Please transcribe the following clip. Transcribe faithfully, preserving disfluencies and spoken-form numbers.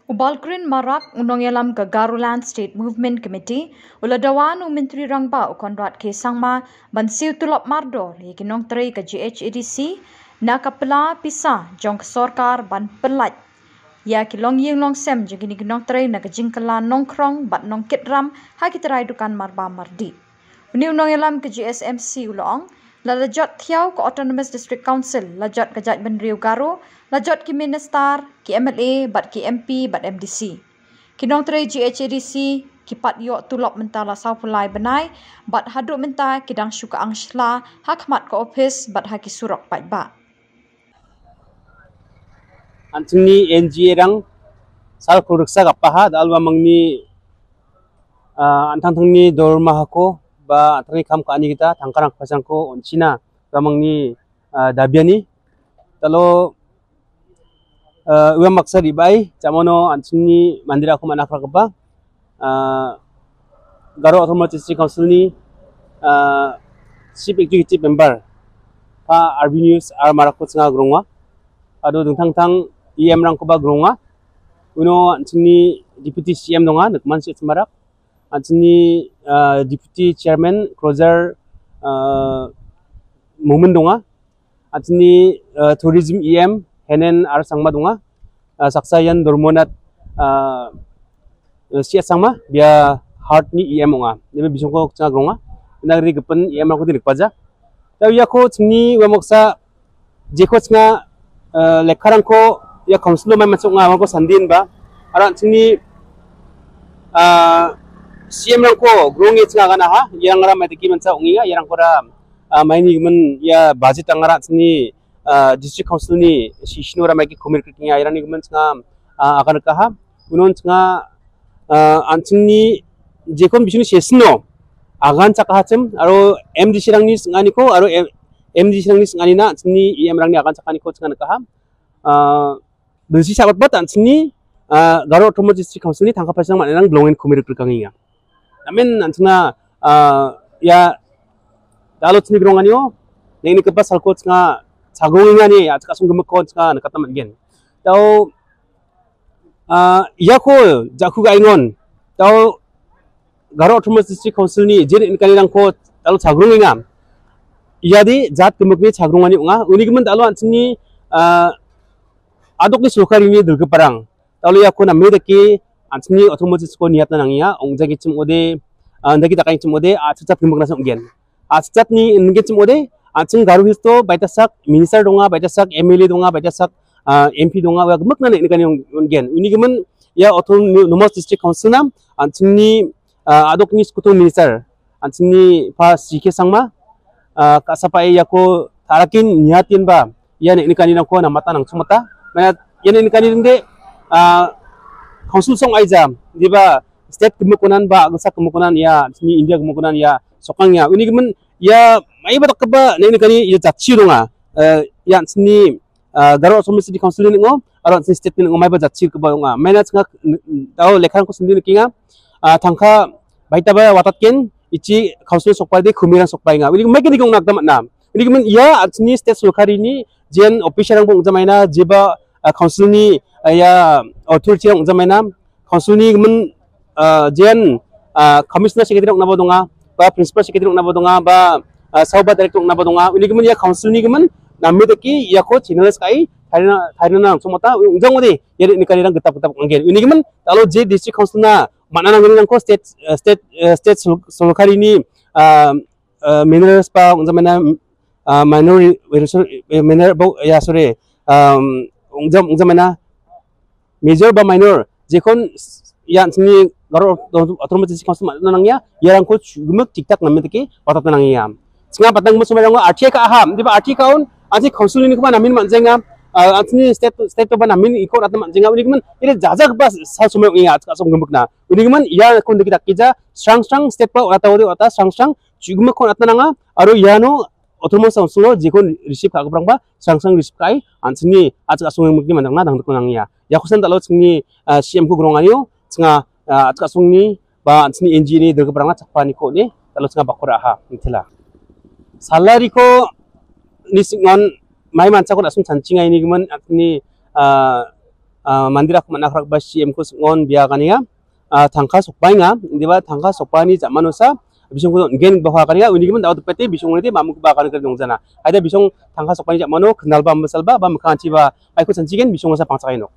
U Balkrin Marak, u nongïalam ka Garoland State Movement Committee, u la dawan u Myntri Rangbah u Conrad K Sangma, ban siu tulop mardor, ia ki nongtrei ka G H A D C, na ka pla pisa jong ka sorkar ban pynlait. Ia ki longïing longsem jong kini ki nongtrei na ka jingkylla nongkrong bad nongkitram ha ki trai dukan marba mardi. Uni u nongïalam ka G S M C u la ong, la lajot thiau ka Autonomous District Council, lajot ka jaitbynriew Garo, lajot ki minister, ki M L A, bad ki M P, bad M D C. Ki nongtrei G H A D C, ki pat ïoh tulop mynta la saw phew lai bnai, bad haduh mynta ki dang shu ka angshla, ha khmat ka office, bad ha ki surok paidbah. An·chingni N G A-rang sal kuriksa gapaha, dal·a uamangni, ah, an·tangtangni dormahako ba an·tangni kam ka·ani gita tangkarang ka·pachangko on·china uamangni, ah, dabiani. Dalo, ah, uamang baksa ribai, jamano an·chingni manderangko man·a krakgipa, ah, Garo Autonomous District Council-ni, ah, Chief Executive Member, Pa Arvinius R Marakko chinga gronga. Aro dingtang dingtang E M-rangkoba gronga. Uno an·chingni Deputy C M donga, Nikmansi Marak. An·chingni, ah, Deputy Chairman, Closer, ah, Momin donga. An·chingni, ah, Tourism E M, Henen R Sangma donga. Ah, saksa ian Dormonat, ah, C S Sangma, bia Heart-ni E M ong·a. Nebe bisongko chinga gronga. Nagri gipin E M-rangko nikbaja. Da iako chingni uamang baksa jeko chinga, ah, lekkarangko ia council-o mai mancha ong·a, uamangko sandinba. Aro an·chingni, ah, C M-rangko gronge chinga aganaha, iarangara maidake mancha ong·enga, iarangkora ah, maini gimin ia budget angara an·chingni, ah, district council-ni session-ora maike komir krikenga, iarangni gimin chinga, ah, agan rikaha. Unon chinga, ah, an·chingni jekon bisuni session-o agan chakahachim aro M D C-rangni sing·aniko aro M-, M D C-rangni sing·anina an·chingni E M-rangni agan chakaniko chinga nikaha. Ah, Bilsi sabatbat an·chingni, ah, Garo Autonomous District Council-ni tangka paisang man·enang bilongen komir krikangenga. Namen an·chingna, ah, ia dalo chini gronganio neng·nikgipa salko chinga chagrongengani a·chik asong gimikko chinga nikatna man·gen. Dao, ah, iako ja·ku ga·engon dao Garo Autonomous District Council-ni je neng·nikanirangko dalo chagrongenga. Iade jat gimikni chagrongani ong·a. Uni gimin dalo an·chingni, ah, a·dokni sorkarini dilgiparang dalo iako name dake an·chingni Autonomous District-ko niatna nangenga. Ong·jagechim ong·ode, ah, indake dakangchim ong·ode, a·chik jat gimikna ong·gen. A·chik jatni indakechim ong·ode, an·ching Garo Hills-o baitasak minister donga, baitasak M L A donga, baitasak, ah, M P donga, ua gimikna neng·nikani ong-, ong·gen. Uni gimin ia Autonomous District Council-na an·chingni, ah, a·dokni skutung minister, an·chingni pa C K Sangma, ah, ka·sapae iako ta·rakin niatenba ia neng·nikanirangko namata nangchongmata. Mane ia neng·nikani ringde, ah, council song aija, diba state gimikonan ba agilsak gimikonan ia chini India gimikonan ia sokangya. Uni gimin ia maiba dakgipa neng·nikani ia jatchi donga. Eh, ia an·chingni, ah, Garo Autonomous District Council-ni ning·o aro an·chingni state-ni ning·o maiba jatchi rikgipa ong·a. Maina chinga, dao lekkarangko sindi nikenga. Ah, tangka baitaba watatgen ichi council sokbaide kumirang sokbaenga. Uni gimin maikeni ong·na gita man·a. Uni gimin ia an·chingni state sorkarini jean officer-rangba ong·jamaina, jeba, ah, council-ni, ah, ia authority-rang ong·jamaina, council-ni gimin, ah, jean, ah, commissioner secretary ong·naba donga, ba principal secretary ong·naba donga, ba, ah, sauba director ong·naba donga. Uni gimin ia council-ni gimin name dake iako channel ka·e tarina, tarina nangchongmata, ong·jangode ia neng·nikanirang gitap gitap ong·gen. Uni gimin dalo je district council-na man·a nanggnirangko state, ah, state, ah, state sol-, sorkarini, ah, ah, minerals ba ong·jamaina, ah, minor re-, resource, eh, minor bo-, ya, sorry, um, ong·jam-, ong·jamaina major ba minor jekon s-, ia an·chingni Garo Auto-, Autonomous District Council man·na nangya, iarangko chu·gimik tik-tak name dake watatna nangenga. Chinga patang gimin somairango R T I ka·aha, indiba R T I ka·on, an·ching council-nikoba namen man·jaenga, ah, an·chingni state, state-oba namen iko ratna man·jaenga, uni gimin, iri jajagipa sal somai ong·enga, a·chik a·song gimikna. Uni gimin, iako indake dakgija, srang srang state-ba ong·atode ong·ata, srang srang chu·gimikko on·atna nanga, aro iano Autonomous Council-o jekon receive ka·giparangba srang srang receive ka·e, an·chingni a·chik a·song gimikni manderangna nangdikna nangenga. Iakosan dal·o chingni, ah, C M-ko gronganio, chinga, ah, a·chik a·songni ba an·chingni N G O-ni dilgiparangna chakpaniko on·e, dal·o chinga bakko ra·aha, mitela. Salary-ko ni sing·on mai manchakon a·song chanchinga inigimin an·chingni, ah, ah, manderangko man·a ka·rakgipa C M-ko sing·on bia aganenga, ah, tangka sokbaenga, indiba tangka sokbaani ja·manosa bisongko on·gen gipa aganenga, unigimin da·o dipete bisongonide mamikgipa aganiko dongjana. Haida bisong tangka sokbaani ja·mano knalba, ambasalba, ba mikkangchiba maiko chanchigen bisongosa pangchakenok.